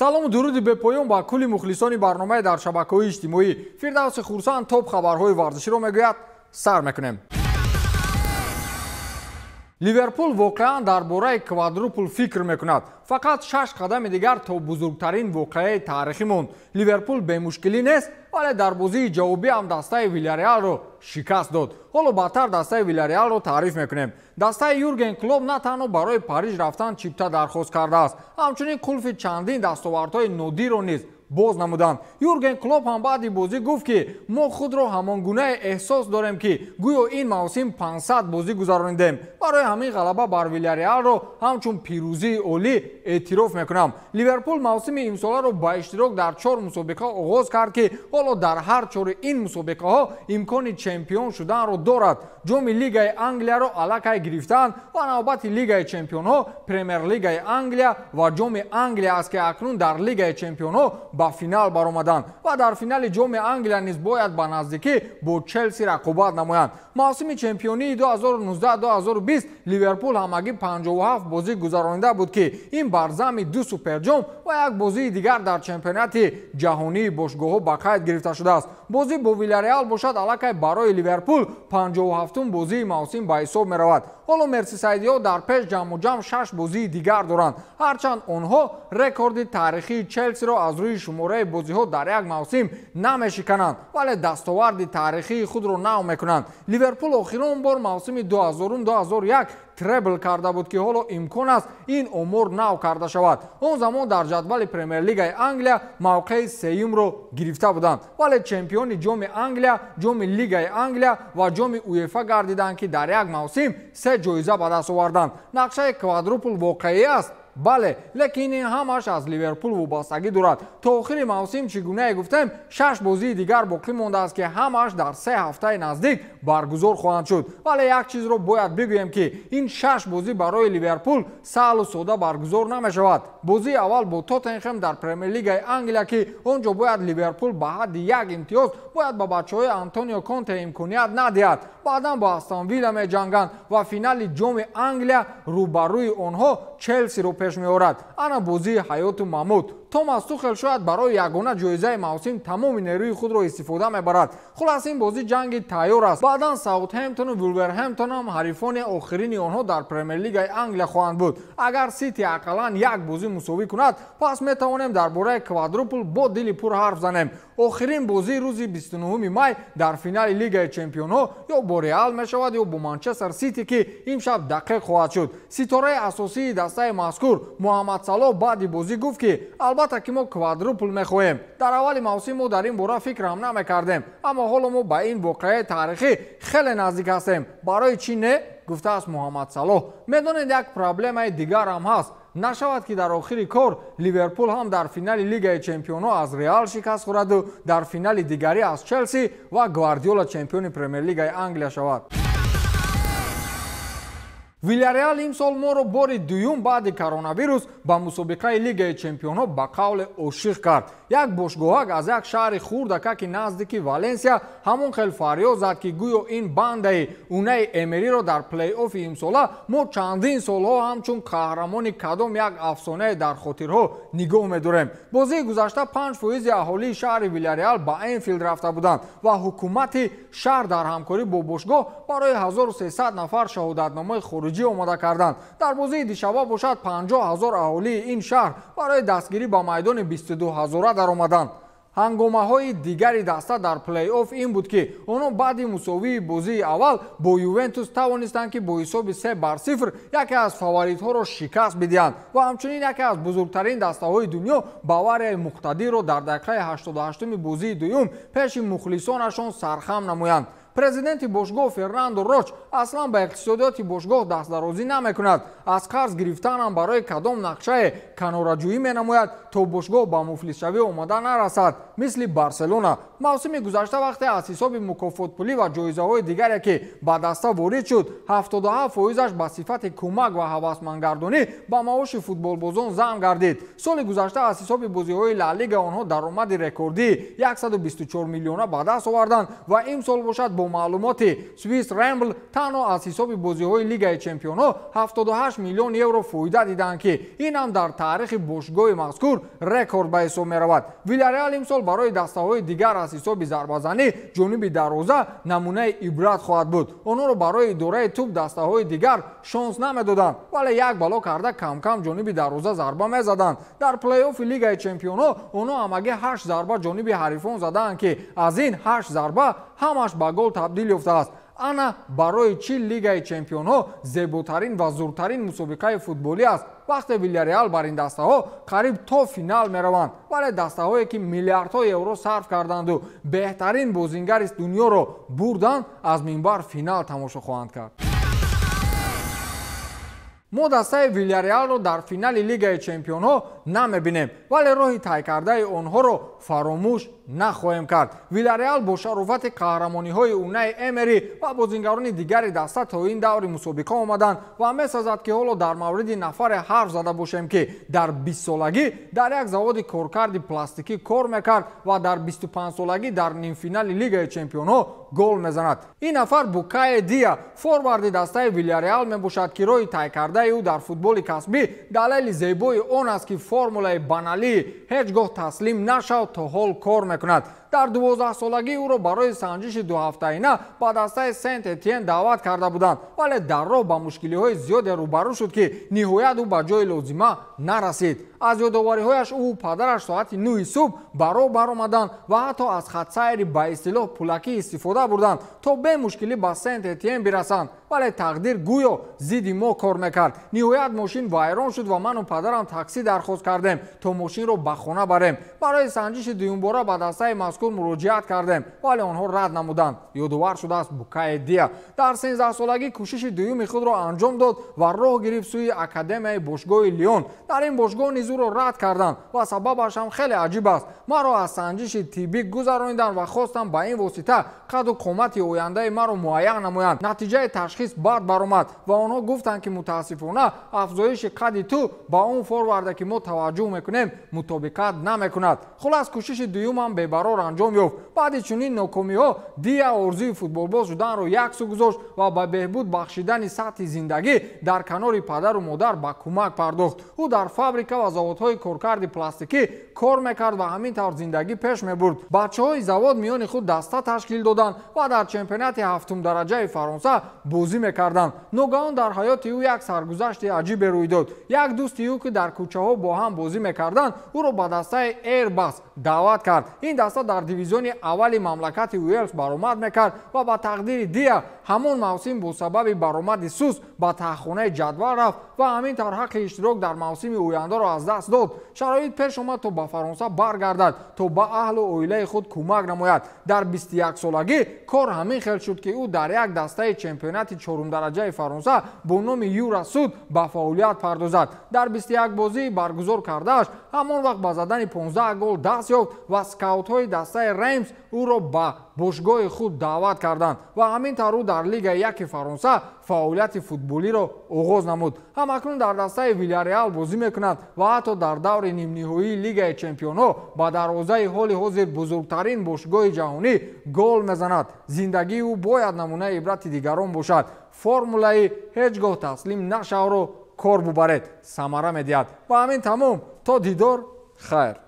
Салому дуруди бепоён ба кулли мухлисони барномаи дар шабакаҳои иҷтимоӣ. Фирдавси Хурсанд топ хабарҳои варзиширо мегӯяд. Сар мекунем. Ливерпул воқеан дар бораи квадрупл фикр мекунад. Фақат 6 қадами дигар то бузургтарин воқеаи таърихӣ монд. Ливерпул бемушкилӣ нест, вале дар бозии ҷавобӣ ҳам дастаи Вилареалро шикаст дод. Ҳоло баъдтар дастаи Вилареалро таъриф мекунем. Дастаи Юрген Клоп на танҳо барои Париж рафтан чипта дархост кардааст, ҳамчунин қулфи чандин дастовардҳои нодирро низ боз намуданд. Юрген Клоп ҳам баъди бозӣ гуфт, ки мо худро ҳамон гунае эҳсос дорем, ки гӯё ин мавсим 500 бозӣ гузаронидем. Барои ҳамин ғалаба бар Вилареалро ҳамчун пирӯзии олӣ эътироф мекунам. Ливерпул мавсими имсоларо ба иштирок дар 4 мусобиқа оғоз кард, ки ҳоло дар ҳар чори ин мусобиқаҳо имкони чемпион шуданро дорад. Ҷоми Лигаи Англияро аллакай гирифтанд ва навбати Лигаи чемпионҳо, Премер-лигаи Англия ва Ҷоми Англия аст, ки акнун дар Лигаи чемпионҳо ба финал баромаданд ва дар финали Ҷоми Англия низ бояд ба наздикӣ бо Челси рақобат намоянд. Мавсими чемпионии 2019-2020 Ливерпул ҳамагӣ 57 бозӣ гузаронида буд, ки ин бар зами 2 суперҷом ва як бозии дигар дар чемпионати ҷаҳонии бошгоҳҳо ба қайд гирифта шудааст. Бозӣ бо Вилареал бошад аллакай барои Ливерпул 57-ум бозии мавсим ба ҳисоб меравад. Ҳоло мерсисайдиҳо дар пеш ҷамъу ҷамъ 6 бозии дигар доранд. Ҳарчанд онҳо рекорди таърихии Челсиро аз рӯи шумораи бозиҳо дар як мавсим намешикананд, вале дастоварди таърихии худро нав мекунанд. Ливерпул охирон бор мавсими 2000-2001 требл карда буд, ки ҳоло имкон аст ин омор нав карда шавад. Он замон дар ҷадвали Премер-лигаи Англия мавқеи сеюмро гирифта буданд, вале чемпиони Ҷоми Англия, Ҷоми Лигаи Англия ва Ҷоми УЕФА гардиданд, ки дар як мавсим 3 ҷоиза ба даст оварданд. Нақшаи квадрупл воқеӣ аст? Бале, лекин ин ҳамаш аз Ливерпул вобастагӣ дорад. То охири мавсим, чӣ гунае гуфтем, 6 бозии дигар боқӣ мондааст, ки ҳамаш дар 3 ҳафтаи наздик баргузор хоҳанд шуд. Вале як чизро бояд бигӯем, ки ин 6 бозӣ барои Ливерпул саҳлу сода баргузор намешавад. Бозии аввал бо Тоттенхем дар Премер-лигаи Англия, ки он ҷо бояд Ливерпул ба ҳадди як имтиёз бояд ба бачаҳои Антонио Конте имконият надиҳад. Баъдан бо Астон Вилла меҷанганд ва финали Ҷоми Англия рӯбарӯи онҳо Челсиро пеш меорад. Ана бозии ҳаёту мамут. Томас Тухел шояд барои ягона ҷоизаи мавсим тамоми нерӯи худро истифода мебарад. Хулас, ин бозӣ ҷанги тайёр аст. Баъдан Саутҳемптону Вулверҳемптон ҳам ҳарифони охирини онҳо дар Премер-лигаи Англия хоҳанд буд. Агар Сити ақаллан як бозӣ мусовӣ кунад, пас метавонем дар бораи квадрупл бо дили пур ҳарф занем. Охирин бозии рӯзи 29 май дар финали Лигаи чемпионҳо ё бо Реал мешавад, ё бо Манчестер Сити, ки имшаб дақиқ хоҳад шуд. Ситораи асосии дастаи мазкур Муҳаммад Салоҳ баъди бозӣ гуфт, ки албатта ки мо квадрупл мехоҳем. Дар аввали мавсим мо дар ин бора фикр ҳам намекардем, аммо ҳоло мо ба ин воқеаи таърихӣ хеле наздик ҳастем. Барои чӣ не? Гуфтааст Муҳаммад Салоҳ. Медонед, як проблемаи дигар ҳам ҳаст. Нашавад, ки дар охири кор Ливерпул ҳам дар финали Лигаи чемпионҳо аз Реал шикаст хӯраду дар финали дигарӣ аз Челси ва Гвардиола чемпиони Премер-лигаи Англия шавад. Вилареал имсол моро бори дуюм баъди коронавирус ба мусобиқаи Лигаи чемпионҳо ба қавле ошиқ кард. Як бошгоҳак аз як шаҳри хурдакаки наздики Валенсия ҳамон хел фарёд зад, ки гӯё ин бандаи Унаи Эмериро дар плей-оффи имсола мо чандин солҳо ҳамчун қаҳрамони кадом як афсонае дар хотирҳо нигоҳ медорем. Бозии гузашта 5% аҳолии шаҳри Вилареал ба Энфилд рафта буданд ва ҳукумати шаҳр дар ҳамкорӣ бо бошгоҳ барои 1300 нафар шаҳодатномаи хориҷӣ омода карданд. Дар бозии дишаба бошад 50 000 аҳолии ин шаҳр барои дастгирӣ ба майдони 22 ҳазора даромаданд. Ҳангомаҳои дигари даста дар плей-офф ин буд, ки онҳо баъди мусовии бозии аввал бо Ювентус тавонистанд, ки бо ҳисоби 3-0 яке аз фаворитҳоро шикаст бидиҳанд ва ҳамчунин яке аз бузургтарин дастаҳои дунё Баварияи муқтадирро дар дақиқаи 88-уми бозии дуюм пеши мухлисонашон сархам намоянд. Президенти бошгоҳ Фернандо Роч аслан ба иқтисодиёти бошгоҳ дастдарозӣ намекунад. Аз қарз гирифтанам барои кадом нақшае канораҷӯӣ менамояд, то бошгоҳ ба муфлисшавӣ омода нарасад, мисли Барселона. Мавсими гузашта вақте аз ҳисоби мукофотпулӣ ва ҷоизаҳои дигаре, ки ба даста ворид шуд, 77%-аш ба сифати кӯмак ва ҳавасмандгардонӣ ба маоши футболбозон зам гардид. Соли гузашта аз ҳисоби бозиҳои Ла Лига онҳо даромади рекордии 124 миллиона ба даст оварданд ва имсол бошад бо маълумоти Swiss Ramble танҳо аз ҳисоби бозиҳои Лигаи Чемпионҳо 78 миллион евро фоида диданд, ки ин ҳам дар таърихи бошгоҳи мазкур рекорд ба ҳисоб меравад. Вилареал имсол барои дастаҳои дигар аз ҳисоби зарбазанӣ ҷониби дарвоза намунаи ибрат хоҳад буд. Онҳоро барои идораи тӯб дастаҳои дигар шонс намедоданд, вале як бало карда камкам ҷониби дарвоза зарба мезаданд. Дар плей-оффи Лигаи Чемпионҳо онҳо ҳамагӣ 8 зарба ҷониби ҳарифон задаанд, ки аз ин 8 зарба ҳамаш ба гол табдил ёфтааст. Ана барои чӣ Лигаи Чемпионҳо зеботарин ва зуртарин мусобиқаи футболӣ аст. Вақте Вилареал бар ин дастаҳо қариб то финал мераванд, вале дастаҳое ки миллиардҳо евро сарф карданду беҳтарин бозингари дунёро бурданд, аз минбар финал тамошо хоҳанд кард. Мо дастаи Вилареалро дар финали Лигаи Чемпионҳо намебинем, вале роҳи тай кардаи онҳоро фаромӯш нахоҳем кард. Вилареал бо шарофати қаҳрамониҳои Унай Эмери ва бозингарони дигари даста то ин даври мусобиқа омаданд ва месазад, ки ҳоло дар мавриди нафаре ҳарф зада бошем, ки дар 20-солагӣ дар як заводи коркарди пластикӣ кор мекард ва дар 25-солагӣ дар нимфинали Лигаи Чемпионҳо гол мезанад. Ин нафар Букае Дия, форварди дастаи Вилареал мебошад, ки роҳи тай кардаи ӯ дар футболи касбӣ далели зебои он аст, ки формулаи баналии ҳеҷ гоҳ таслим нашав то ҳол кор мекунад. Дар 12-солагӣ ӯро барои санҷиши дуҳафтаина ба дастаи Сент Этиен даъват карда буданд, вале дар роҳ ба мушкилиҳои зиёде рӯбарӯ шуд, ки ниҳоят ӯ ба ҷои лозима нарасид. Аз ёдовариҳояш ӯ падараш соати 9 субҳ ба роҳ баромаданд ва ҳатто аз хатсайри ба истилоҳ пулакӣ истифода бурданд, то бемушкилӣ ба Сент Этиен бирасанд, вале тақдир гӯё зидди мо кор мекард. Ниҳоят мошин вайрон шуд ва ману падарам таксӣ дархост кардем, то мошинро ба хона барем. Барои санҷиши дуюмбора ба дастаи мазкур муроҷиат кардем, вале онҳо рад намуданд. Ёдовар шудааст Букае Дия. Дар 13-солагӣ кӯшиши дуюми худро анҷом дод ва роҳ гирифт сӯи академияи бошгоҳи Лион. Дар ин бошгоҳ низ ӯро рад карданд ва сабабаш ҳам хеле аҷиб аст. Маро аз санҷиши тиббӣ гузарониданд ва хостам ба ин восита қаду қомати ояндаи маро муайян намоянд. Натиҷаи ташхис бад баромад ва онҳо гуфтанд, ки мутаассифона афзоиши қади ту ба он форварде, ки мо таваҷҷӯҳ мекунем, мутобиқат намекунад. Хулас, кӯшиши дуюмам бебарор анҷом ёфт. Баъди чунин нокомиҳо Дия орзуи футболбоз шуданро як сӯ гузошт ва ба беҳбуд бахшидани сатҳи зиндагӣ дар канори падару модар ба кӯмак пардохт. Ӯ дар фабрика ва заводҳои коркарди пластикӣ кор мекард ва ҳамин тавр зиндагӣ пеш мебурд. Бачаҳои завод миёни худ даста ташкил доданд ва дар чемпионати ҳафтумдараҷаи Фаронса бозӣ мекарданд. Ногаҳон дар ҳаёти ӯ як саргузашти аҷибе рӯй дод. Як дӯсти ӯ, ки дар кӯчаҳо бо ҳам бозӣ мекарданд, ӯро ба дастаи Airbus даъват кард. Ин даста дар дивизиони аввали мамлакати Уэлс баромад мекард ва ба тақдири Дия ҳамон мавсим бо сабаби баромади сус ба таҳхонаи ҷадвал рафт ва ҳамин тавр ҳаққи иштирок дар мавсими ояндаро аз даст дод. Шароит пеш омад, то ба Фаронса баргардад, то ба аҳлу оилаи худ кӯмак намояд. Дар 21-солагӣ кор ҳамин хел шуд, ки ӯ дар як дастаи чемпионати чорумдараҷаи Фаронса бо номи Юра Суд ба фаъолият пардозад. Дар 21 бозии баргузор кардааш ҳамон вақт ба задани 15 гол даст ёфт ва скаутҳои дастаи Реймс ӯро ба бошгоҳи худ даъват карданд ва ҳамин тавр ӯ дар Лигаи яки Фаронса фаъолияти футболиро оғоз намуд. Ҳамакнун дар дастаи Вилареал бозӣ мекунад ва ҳатто дар даври нимниҳоии Лигаи Чемпионҳо ба дарвозаи ҳоли ҳозир бузургтарин бошгоҳи ҷаҳонӣ гол мезанад. Зиндагии ӯ бояд намунаи ибрати дигарон бошад. Формулаи ҳеҷ гоҳ таслим нашавро кор бубаред, самара медиҳад. Ба ҳамин тамом, то дидор, хайр.